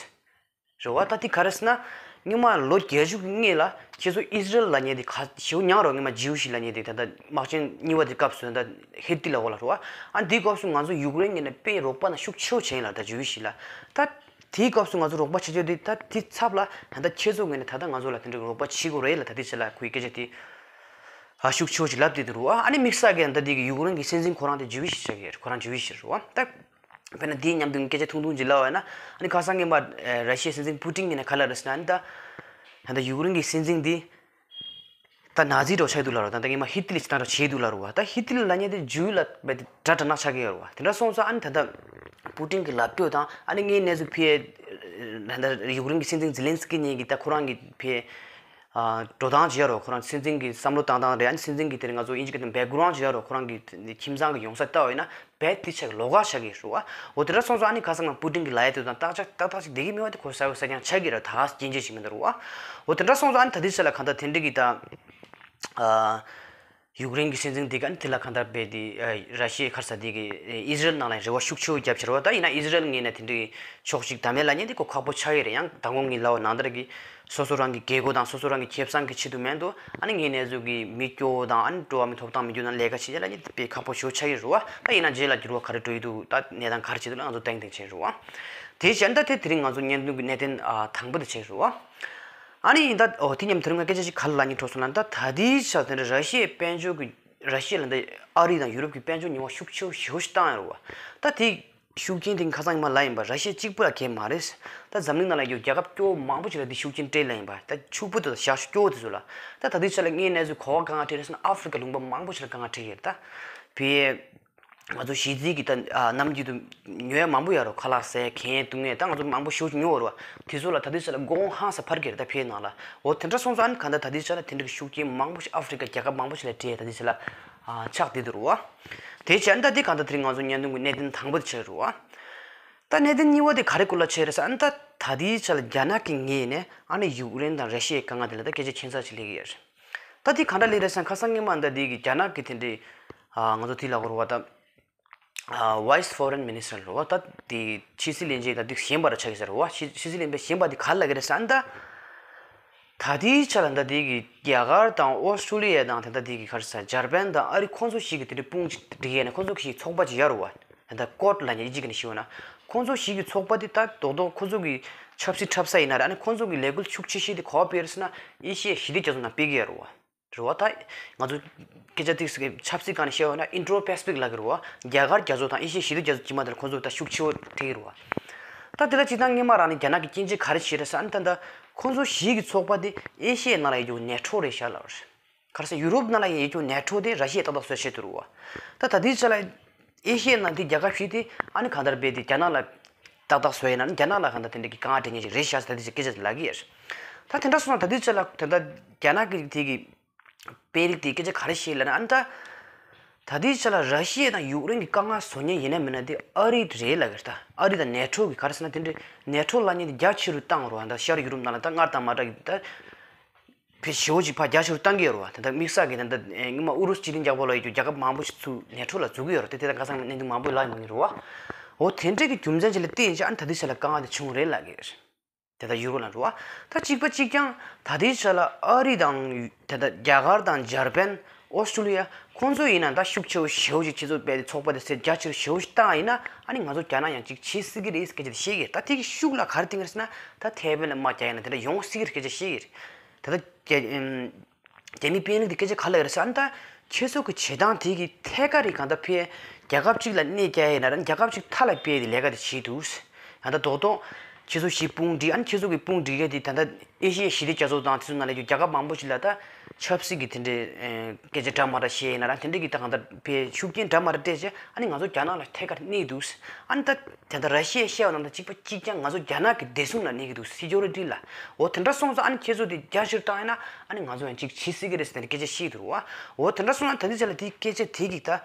རེད་བ། ད་དེ་ག་རེ་ཟེར་ན། སྔོན་མ་ལོ་བརྒྱད་ཅུ་གི་སྔོན་ལ་ཁྱེད་ཚོ་ཨི་ཟི་རལ་ལབ་མཁན་དེ་ག་ཞེ་པོ་མྱངས་རོགས། སྔོན་མ་ཇིའུ་ཤི་ལབ་མཁན་དེ་ད་ལྟ་དམག་ཆེན་གཉིས་པ་དེ་སྐབས་སུ་ད་ཧི་ཏི་ལར་འོག་ལ་རེད་བ། ཨ་འདིའི་སྐབས་སུ་ང་ཚོ་ཡུཀ་རེན་ངོས་ནས་དཔེ་རོགས་པ་ན་ཤུགས་ཆེ་བོ་བྱས་ཡིན་ལ་ད་ཇིའུ་ཤི་ལ། ད་དེའི་སྐབས་སུ་ང་ཚོ་རོགས་པ་བྱེད་ཆོག་དེ་ད་དེ་ཚབ་ལ་ད་ལྟ་ཁྱེད་ཚོ་ངོས་ནས་ད་ལྟ་ང་ཚོ་ལ་དེ་འདྲའི་རོགས་པ་བྱེད་དགོས་རེད་ལ་ད་དེ་ཆ་ལ་ཁོའི་སྐད་ཆ་དེ་ཨ་ཤུགས་ཆེ་བོ་ཞིག་ལབ་བསྡད་འདུག་རེད་བ། ཨ་ནི་དམིགས་བསལ་གྱི་ད་ལྟ་དེ་གི་ཡུཀ་རེན་གྱི་སྲིད་འཛིན་ཁོ་རང་དེ་ཇིའུ་ཤི་ཆགས་ཀྱི་རེད། ཁོ་རང་ཇིའུ་ཤི་རེད་བ། ད་དཔེར་ན་དེའི་མཉམ་དུ་སྐད་ཆ་ཐུང་ཐུང་ཅིག་ལབ་པ་ཡིན་ན། ཨ་ནི་ཁ་སང་སྔོན་མ་ཨེ་ར་ཤི་ཡའི་སྲིད་འཛིན་པུ་ཏིན་ངོས་ནས་ག་ལབ་རེད་ཟེར་ན། ཨ་ནི་ད་ད་ལྟ་ཡུཀ་རེན་གྱི་སྲིད་འཛིན་འདི་ད་ན་ཛི་འདྲ་བོ་ཆགས་འདུག་ལབ་རེད། ད་ལྟ་སྔོན་མ་ཧི་ཏི་ལི་ཅིག་ད་འདྲ་བྱས་འདུག་ལབ་རེད་བ། ད་ཧི་ཏི་ལི་ལབ་མཁན་དེ་ཇིའུ་ལ་རྦད་དེ་དགྲ་དྲག་ནག་ཆགས་ཀྱི་ཡོད་རེད་བ། དེ་འདྲ་སོང་ཙང་ཨ་ནི་ད་ལྟ་པུ་ཏིན་གྱི་ལབ་སྤྱོད་དང་ཨ་ནི་ངའི་གནས་ཚུལ་ཕེ་ད་ལྟ་ཡུཀ་རེན་གྱི་སྲིད་འཛིན་ཛེ་ལན་སི་ཀི་ངོས་ཀྱིས་ད་ཁོ་རང་གི་ཕེ་ཨ་འགྲོ་སྟངས་ཅིག་ཡོད་རེད། ཁོ་རང་སྲིད་འཛིན་གྱི་བསམ་བློ་བཏང་སྟངས་རེད། ཨ་ནི་སྲིད་འཛིན་གྱི་དེར་ང་ཚོ་དབྱིན་ཇི་སྐད་དུ་བེག་གྷ་རའུན་ཌི་ཅིག་ཡོད་རེད། ཁོ་རང་གི་ཁྱིམ་ཚང་གི་ཡོང་ས་ལྟ་བ་ཡིན་ན་རྦད་དེ་ཆགས་ཀྱི་ལོགས་ཀ་ཆགས་ཀྱི་རེད་བ། འོ་དེ་འདྲ་སོང་ཙང་ཨ་ནི་ཁ་སང་ང་པུ་ཏིན་གྱིས་ལབ་ཡ་དེ་དང་ཏག་ཏག་ཏག་ཏག་ཅིག་བསྡད་ཀྱི་མེད་པ་དེ་ཁོ་གསལ་པོ་གསལ་རྐྱང་ཆགས་ཀྱི་རེད། ད་སྐྱོན་བརྗོད་བྱེད་མི་འདུག་རེད་བ། འོ་དེ་འདྲ་སོང་ཙང་ཨ་ནི་ད་དེ་ཆ་ལ་གང་ལྟར་དེ་འདྲ་གི་ད་ཨ་ཡུཀ་རེན་གྱི་སྲིད་འཛིན་དེ་ག་ནི་དེ་ལ་གང་ལྟར་རྦད་དེ་ཨ་ར་ཤི་ཡའི་ཁ་ས་དེ་གི་ཨི་ཟི་རལ་ནང་ལ་རེ་བ་ཤུགས་ཆེ་བོ་བརྒྱབ་བྱས་རེད་བ། ད་ཡིན་ན་ཨི་ཟི་རལ་ངོས་ནས་དེ་འདྲའི་ཕྱོགས་གཅིག་བདམས་ཡས་ལབ་མཁན་དེ་ཁོ་ཁག་པོ་ཆགས་ཡས་རེད། ཡང་མདང་དགོང་གི་ལབ་པ་ནང་ལྟར་གྱི་སོ་སོ་རང་གི་རྒྱལ་སྒོ་དང་སོ་སོ་རང་གི་ཁེ་བཟང་གི་ཆེད་དུ་མེད་དུ་ཨ་ནི་ངའི་གནས་ཚུལ་གྱི་མི་སྐྱོ་བོ་དང་ཨ་ནི་འགྲོ་བ་མིའི་ཐོབ་ཐང་མི་སྐྱོ་དང་ལས་ཀ་བྱེད་ཡས་ལབ་མཁན་དེ་དཔེ་ཁག་པོ་ཞེ་པོ་ཆགས་ཡས་རེད་བ། ད་ཡིན་ན་རྗེས་ལ་འགྱུར་བ་ག་རེ་འགྲོ་ཡི་འདུག་ད་གནས་སྟངས་ག་རེ་བྱེད་འདུག་ལ་ང་ཚོ་ཏན་ཏན་བྱས་རེད་བ། དེ་བྱས་ན་ད་དེ་དེ་རིང་ང་ཚོ་བརྙན་ཐུང་གི་གནད་དོན་ཨ་དང་པོ་དེ་བྱས་རེད་བ། ཨ་ནི་ཡིན་ད་འོ་དེ་མཉམ་དེ་རིང་ང་སྐད་ཆ་ཞིག་ག་རེ་ལབ་སྙིང་བྲོ་སོང་ལབ་ན། ད་ད་ལྟའི་ཆར་དེ་འདྲ་ར་ཤི་ཡའི་དཔལ་འབྱོར་གྱི་ར་ཤི་ཡ་ལ་འདི་ཨ་རི་དང་ཡུ་རོབ་ཀྱི་དཔལ་འབྱོར་ཉོ་བ་ཤུགས་ཆེ་བོ་ཞེ་པོ་ཞིག་བཏང་ཡོད་རེད་བ། ད་དེ་ཤུགས་རྐྱེན་དེ་ཁ་སང་ཉི་མ་ལབ་ཡིན་པ་ར་ཤི་ཡ་གཅིག་པུ་ལ་གལ་མ་རེད། ད་འཛམ་གླིང་ནང་ལ་ཡོད་རྒྱལ་ཁབ་སྐྱོ་བོ་མང་པོ་ཞིག་ལ་འདི་ཤུགས་རྐྱེན་སྤྲད་ལབ་ཡིན་པ། ད་ཕྱུག་པོ་དེ་དང་ཤར་ཕྱོགས་སྐྱོ་བོ་དེ་ཚོ་ལ། ད་ད་ལྟའི་ཆ་ལ་དངོས་གནས་ཚུལ་གོ་བ་གང་འདྲ་འཕྲད་རེད་ཟེར་ན་ཨ་ཧྥེ་རི་ཀ་ལུང་པ་མང་པོ་ཞིག་ལ་དཀའ་ངལ་འཕྲད་ཀྱི་རེད། ད་ཕི་ང་ཚོ་གཞི་རྩའི་གི་ད་ཨ་ནམ་རྒྱུན་དུ་ཉོ་ཡ་མང་པོ་ཡོད་རེད། ཁ་ལག་ཟས་གོན་བཏུང་ཡས་ད་ང་ཚོ་མང་པོ་ཞེ་པོ་ཅིག་ཉོ་ཡོད་རེད་བ། དེ་ཚོ་ལ་ད་ལྟའི་ཆ་ལ་མགོ་རྔུབ་ཧང་སང་འཕར་གྱི་རེད། ད་ཕི་ནང་ལ་འོ་དེ་འདྲ་སོང་ཙང་ཨ་ནི་གང་ལྟར་ད་ལྟའི་ཆ་ལ་དེ་འདྲ་གི་ཤུགས་རྐྱེན་མང་པོ་ཞིག་ཨ་ཧྥེ་རི་ཀ་རྒྱལ་ཁབ་མང་པོ་ཞིག་ལ་འཕྲད་ད་ལྟའི་ཆ་ལ་ཨ་ཆགས་བསྡད་འདུག་རེད་བ། དེ་བྱས་ཨ་ནི་ད་དེ་གང་ལྟར་དེ་རིང་ང་ཚོ་བརྙན་ཐུང་གི་གནད་དོན་དང་པོ་དེ་ཆགས་རེད་བ། ད་གནད་དོན་གཉིས་པ་དེ་ག་རེ་སྐོར་ལ་ཆགས་རེད་ཟེར་ཨ་ནི་ད་ད་ལྟའི་ཆ་ལ་རྒྱ་ནག་གི་ངོས་ནས་ཨ་ནི་ཡུཀ་རེན་དང་ར་ཤི་ཡའི་དཀའ་ངལ་དེ་ལ་ད་སྐད་ཆ་ཁྱད་མཚར་ཅིག་སླེབས་ཀྱི་ཡོད་རེད། ད་དེ་གང་འདྲ་སླེབས་རེད་ཟེར་ན་ཁ་སང་སྔོན་མ་ད་དེ་གི་རྒྱ་ནག་གི་དེ་འདྲའི་ཨ་ང་ཚོ་དེ་ལ་གོ་རེད་བ། ད་ཨ་Vice Foreign Minister་རེད་བ། ད་དེ་ཕྱི་སྲིད་བློན་ཆེན་ད་དེ་གཞན་པ་ར་ཆགས་ཀྱི་ཟེར་རེད་བ། ཕྱི་ཕྱི་སྲིད་བློན་པས་གཞན་པ་དེ་ག་རེ་ལབ་ཀྱི་རེད་ཟེར་ན། ད་ད་ལྟའི་ཆ་ལ་ད་དེ་གི་རྒྱ་གར་དང་ཨོ་སི་ཀྲུ་ལི་ཡ་དང་དེ་ད་དེ་གི་ག་རེ་ཟེར་འཇར་པན་དང་ཨ་རི་ཁོང་ཚོ་ཞིག་གི་དེ་འདྲའི་དཔུང་ཅིག་སྒྲིག་ཡས་ནས་ཁོང་ཚོ་གི་ཞིག་ཚོགས་པ་ཅིག་ཡོད་རེད་བ། ད་ཀོཌ་ལབ་མཁན་ཨིན་ཇི་སྐད་ནས་ཞུས་པ་ན། ཁོང་ཚོ་ཞིག་གི་ཚོགས་པ་དེ་ད་རྡོག་རྡོག་ཁོང་ཚོ་གི་ཆབ་སྲིད་འཁྲབ་ས་ཡིན་ན་རེད། ཨ་ནི་ཁོང་ཚོ་གི་ལས་འགུལ་ཤུགས་ཆེ་ཤོས་དེ་ག་པར་སྤེལ་རེད་ཟེར་ན་ཨེ་ཤི་ཡའི་ཞི་བདེ་རྒྱ་མཚོ་ནང་སྤེལ་གྱི་ཡོད་རེད་བ། རེད་བ། ད་ང་ཚོ་སྐད་ཆ་ཏོག་ཙམ་ཆབ་སྲིད་སྒང་ནས་བཤད་པ་ན་ཨིན་ཌོ་པེ་སི་ཕིག་ལབ་ཀྱི་རེད་བ། རྒྱ་གར་རྒྱ་མཚོ་དང་ཨེ་ཤི་ཡའི་ཞི་བདེ་རྒྱ་མཚོ་དཀྱིལ་མ་དེ་ལ་ཁོང་ཚོ་ད་ཤུགས་ཆེ་བོ་འཕྲད་ཀྱི་རེད་བ། ད་དེ་ལ་སྤྱིར་བཏང་སྔོན་མ་རང་ནས་རྒྱ་ནག་གིས་སྐྱོན་བརྗོད་ག་རེ་བྱས་རེད་ཟེར་ན། ད་ད་ཁོང་ཚོ་ཞིག་གི་ཚོགས་པ་དེ་ཨེ་ཤི་ཡའི་ནང་ལ་ཡོད་རྒྱུ་ནེ་ཊོ་རེད་ཤག་ལབ་རེད། ག་རེ་ཟེར་ཡུ་རོབ་ནང་ལ་ཡོད་རྒྱུ་ནེ་ཊོ་དེ་ར་ཤི་ཡས་ཏག་ཏག་བཟོས་བྱས་འདུག་རེད་བ། ད་ད་ལྟའི་ཆ་ལ་ཨེ་ཤི་ཡའི་ནང་དེ་རྒྱལ་ཁབ་བཞི་དེ་ཨ་ནི་གང་ལྟར་རྦད་དེ་རྒྱ་ནག་ལ་ཏག་ཏག་བཟོས་ཡིན་ན་ནི་རྒྱ་ནག་ལ་གང་ལྟར་དེ་འདྲ་གི་དཀའ་ངལ་འཕྲད་མཁན་ཞིག་རེད་ཤག་ཟེར་ད་དེ་ཚོ་སྐད་ཆ་དེ་ལབ་ཀྱི་ཡོད་རེད། ད་དེ་འདྲ་སོང་ཙང་ད་ལྟའི་ཆ་ལ་ད་ལྟ་རྒྱ་ནག་གི་དེ་གི་དཔོན་རིགས་དེས་སྐད་ཆ་ག་རེ་བཤད་ལབ་ན། ཨ་ནི་ད་ད་ལྟའི་ཆ་ལ་ར་ཤི་ཡ་དང་ཡུཀ་རེན་གྱི་དཀའ་ངལ་བཟོ་མཁན་ཡིན་ན་མིན་ན་དེ་ཨ་རི་རེད་ལབ་ཀྱི་རེད། ད་ཨ་རི་དང་ནེ་ཊོ་གི་ག་རེ་ཟེར་ན་དེ་འདྲའི་ནེ་ཊོ་ལབ་མཁན་དེ་རྒྱ་ཆེ་རུ་བཏང་རོགས། ད་ཤར་ཡུ་རོབ་ནང་ལ་ད་སྔར་དང་མ་འདྲ་གི་ད་བེད་ཞེ་པོ་ཅིག་ཕར་རྒྱ་ཆེ་རུ་བཏང་གི་ཡོད་རེད་བ། ད་ལྟ་དམིགས་བསལ་གྱི་ད་ལྟ་སྔོན་མ་ཨུ་རུ་སུ་སྤྱི་མཐུན་རྒྱལ་ཁབ་ལ་ཡོད་རྒྱུ་རྒྱལ་ཁབ་མང་པོ་ཞིག་ཚུར་ནེ་ཊོ་ལ་འཛུལ་གྱི་ཡོད་རེད། དེ་དེ་ད་ཁ་སང་གནས་ཚུལ་མང་པོ་ལབ་ཡོང་གི་རེད་བ། འོ་དེ་འདྲ་གི་རྒྱུ་མཚན་ཅིག་ལ་བརྟེན་བྱས་ཨ་ནི་ད་ལྟའི་ཆ་ལ་དཀའ་ངལ་དེ་བྱུང་རེད་ལབ་ཀྱི་ཡོད་རེད། དེ་ལྟར་ཡུ་རོབ་ལ་འགྲོ་བ། ད་གཅིག་པ་གཅིག་རྐྱང་ད་ལྟའི་ཆ་ལ་ཨ་རི་དང་ད་ལྟ་རྒྱ་གར་དང་འཇར་པན་ཨོ་སི་ཀྲུ་ལི་ཡ་ཁོང་ཚོ་ཡིན་ན་ད་ཤུགས་ཆེ་བོ་ཞེ་པོ་ཅིག་ཁྱེད་ཚོ་རྦད་དེ་ཚོགས་པ་དེ་སེ་རྒྱ་ཆེ་རུ་ཞེ་པོ་ཞིག་བཏང་ཡིན་ན་ཨ་ནི་ང་ཚོ་རྒྱ་ནག་ཡང་ཅིག་བྱེད་སྲིད་ཀྱི་རེད་སྐད་ཆ་དེ་བཤད་ཀྱི་རེད། ད་དེ་གི་ཤུགས་ལ་ག་རེ་བཏིང་གི་རེད་ཟེར་ན། ད་ཐའེ་ཝན་ལ་དམག་རྒྱག་ཡིན་ན་དེ་འདྲ་ཡོང་སྲིད་ཀྱི་རེད་སྐད་ཆ་བཤད་ཀྱི་རེད། ད་ལྟ་རྒྱ་ཨམ། རྒྱ་མི་དཔོན་རིགས་དེ་སྐད་ཆ་ག་ལ་ཡོད་རེད་ཟེར་ན། ད་ཁྱེད་ཚོ་གི་བྱེད་སྟངས་དེ་གི་ཐད་ཀར་རེད། གང་ལྟར་ཕའི་རྒྱལ་ཁབ་གཅིག་ལ་གནོད་སྐྱེལ་ཡིན་ན་ར་རྒྱལ་ཁབ་གཅིག་མཐའ་ལ་སྤེལ་ཏེ་ལས་ཀ་དེ་བྱེད་འདུག་གང་ལྟར་རྡོག་རྡོག་ ཁྱེད་ཚོ་ཞིག་དཔུང་སྒྲིག་ཨ་ནི་ཁྱེད་ཚོ་གི་དཔུང་སྒྲིག་ཡས་དེ་ད་ལྟ་ཨེ་ཤི་ཡའི་ཞི་བདེ་རྒྱ་མཚོ་དང་དེ་ཚོ་ནང་ལ་ཡོད་རྒྱལ་ཁབ་མང་པོ་ཞིག་ལ་ད་ཆབ་སྲིད་ཀྱི་དེ་འདྲའི་སྐད་ཆ་འདྲ་མ་འདྲ་བཤད་ཡིན་ན་ར་དེ་འདྲའི་གི་ད་གང་ལྟར་ཕའི་ཤུགས་རྐྱེན་འདྲ་མ་འདྲ་སྤྲད་བྱས་ཨ་ནི་ང་ཚོ་རྒྱ་ནག་ལ་ཐད་ཀར་གནས་འདུག་ཨ་ནི་ད་དེ་ད་ར་ཤི་ཡས་བཤད་པ་ནང་ད་གཅིག་པ་གཅིག་རྐྱང་ང་ཚོ་རྒྱ་ནག་གི་བདེ་སྲུང་ལ་གནས་ཀྱི་འདུག་སི་ཀུ་རི་ཊི་ལ། འོ་དེ་འདྲ་སོང་ཙང་ཨ་ནི་ཁྱེད་ཚོ་དེ་རྒྱ་ཤིར་བཏང་ཡིན་ན་ཨ་ནི་ང་ཚོ་ཡང་གཅིག་བྱེད་སྲིད་ཀྱི་རེད་ཟེར་ནས་སྐད་ཆ་བཤད་འདུག་ར་བ། འོ་དེ་འདྲ་སོང་ཙང་ད་ལྟའི་ཆ་ལ་དེའི་སྐད་ཆ་དེ་གིས་ད།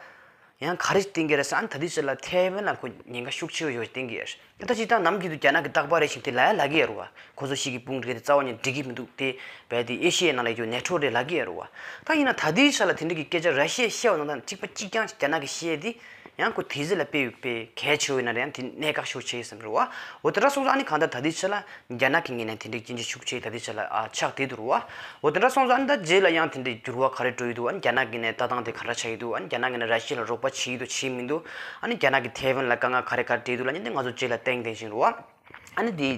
ཡང་ག་རེ་བསྟན་གྱི་རེད་ཟེར་ཨ་ནི་ད་ལྟའི་ཆ་ལ་ཐའེ་ཝན་ལ་ཁོ་ཉེན་ཁ་ཤུགས་ཆེ་བ་ཡོད་བསྟན་གྱི་ཡོད། ད་སྤྱིར་བཏང་ནམ་རྒྱུན་དུ་རྒྱ་ནག་གི་རྟག་པར་རེ་བཞིན་དེ་ལབ་ཡ་ལབ་ཀྱི་ཡོད་རེད་བ། ཁོ་ཚོ་ཞིག་གི་དཔུང་སྒྲིག་དེ་རྩ་བ་ནས་འགྲིག་གི་མི་འདུག་དེ་བས་དེ་ཨེ་ཤི་ཡའི་ནང་ལ་ཡོད་ནེ་ཊོ་རེད་ལབ་ཀྱི་ཡོད་རེད་བ། ད་ཡིན་ན་ད་ལྟའི་ཆ་ལ་དེ་འདྲ་གི་སྐད་ཆ་ར་ཤི་ཡས་བཤད་པ་ནང་ད་གཅིག་པ་གཅིག་རྐྱང་རྒྱ་ནག་གི་བཤད་དེ་ཡང་ཁོ་དེ་ཚོ་ལ་དཔེ་ཡོད་དཔེ་གལ་ཆེ་བ་ཡིན་ན་རེད་ཡང་དེ་གནད་འགག་ཤུགས་ཆེ་ཡོད་བསམ་རེད་བ། འོ་དེ་འདྲ་སོང་ཙང་ཨ་ནི་གང་ལྟར་ད་ལྟའི་ཆ་ལ། རྒྱ་ནག་གི་ངོས་ནས་དེ་འདྲའི་སྐྱོན་བརྗོད་ཤུགས་ཆེ་ད་ལྟའི་ཆ་ལ་ཨ་ཆགས་བསྡད་འདུག་རེད་བ། འོ་དེ་འདྲ་སོང་ཙང་ཨ་ནི་ད་རྗེས་ལ་ཡང་དེ་འདྲའི་འགྱུར་བ་ག་རེ་འགྲོ་ཡི་འདུག་ཨ་ནི་རྒྱ་ནག་གི་ནས་ལྟ་སྟངས་དེ་ག་འདྲ་ཆགས་ཡི་འདུག་ཨ་ནི་རྒྱ་ནག་གི་ནས་ར་ཤི་ཡ་ལ་རོགས་པ་བྱེད་ཡི་འདུག་བྱེད་མི་འདུག་ཨ་ནི་རྒྱ་ནག་གི་ཐའེ་ཝན་ལ་དཀའ་ངལ་ག་རེ་ག་རེ་འཕྲད་འདུག་ལབ་མཁན་དེ་ང་ཚོ་རྗེས་ལ་སྟེང་བསྟན་བཞིན་རེད་བ། ཨ་ནི་དེ་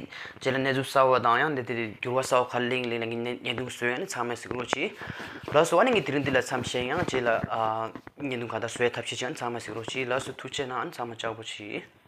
རྗེས་ལ་གནས་ཚུལ་གསར་བ་དང་ཡང་དེ་དེ་འགྱུར་བ་གསར་བ་ག་རེ་གླེང་གླེང་ལ་ངས་བརྙན་ཐུང་བཟོས་ཨ་ནི་ཚང་མས་གཟིགས་རོགས་གྱིས། ལགས་སོ་ཨ་ནི་ངས་དེ་རིང་འདི་ལ་མཚམས་བཞག་ཡང་རྗེས་ལ་ཨ་བརྙན་ཐུང་ག་འདྲ་བཟོ་ཡ་ཐབས་ཤེས་བྱས་ཨ་ནི་ཚང་མས་གཟིགས་རོགས་གྱིས། ལགས་སོ་ཐུགས་རྗེ་གནང་ཨ་ནི་ཚང་མ་ལྕགས་པོ་གྱིས།